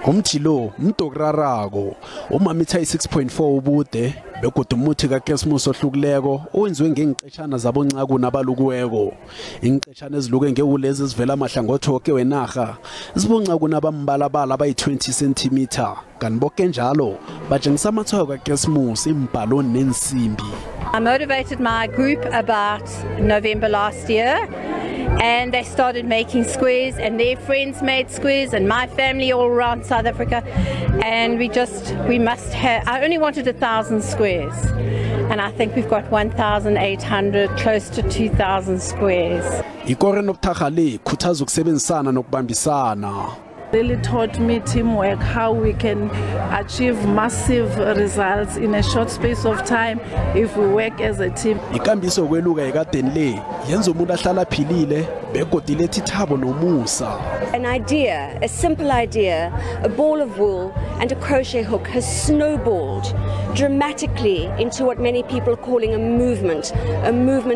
Umthi lo mdokurarako umamitha i-6.4 ubude begodu umuthi kaKresimusi ohlukileko owenziwe ngeenqetjhana zaboncaku nabalukiweko. Iinqetjhana eziluke ngewulezi ezivela amahlangothi woke wenarha ziboncaku nabambalabala abayi-20 cm kanti boke njalo batshengisa amatshwayo kaKresimusi, iimbhaloni neensimbi. I motivated my group about November last year, and they started making squares, and their friends made squares, and my family all around South Africa, and we must have, I only wanted 1,000 squares, and I think we've got 1,800, close to 2,000 squares. Ikoro enobuthakgha le ikhuthaza ukusebenzisana nokubambisana. Really taught me teamwork, how we can achieve massive results in a short space of time if we work as a team. Ikambiso yokweluka ekadeni le yenza umuntu ahlala aphilile begodu iletha ithabo nomusa. An idea, a simple idea, a ball of wool and a crochet hook has snowballed dramatically into what many people are calling a movement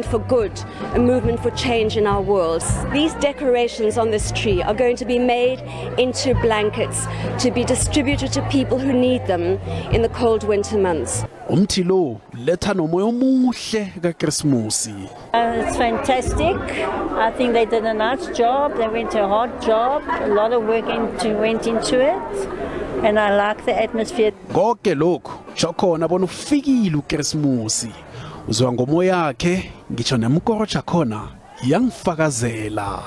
for good, a movement for change in our world. These decorations on this tree are going to be made into blankets to be distributed to people who need them in the cold winter months. Umthi lo letha nomoya omuhle kaKresimusi. It's fantastic. I think they did a nice job. They went to a hard job. A lot of work went into it. And I like the atmosphere. Konke lokhu kusho khona bona ufikile uKresimusi. Uzwa ngomoya wakhe ngisho nemkorotsha khona yangifakazela.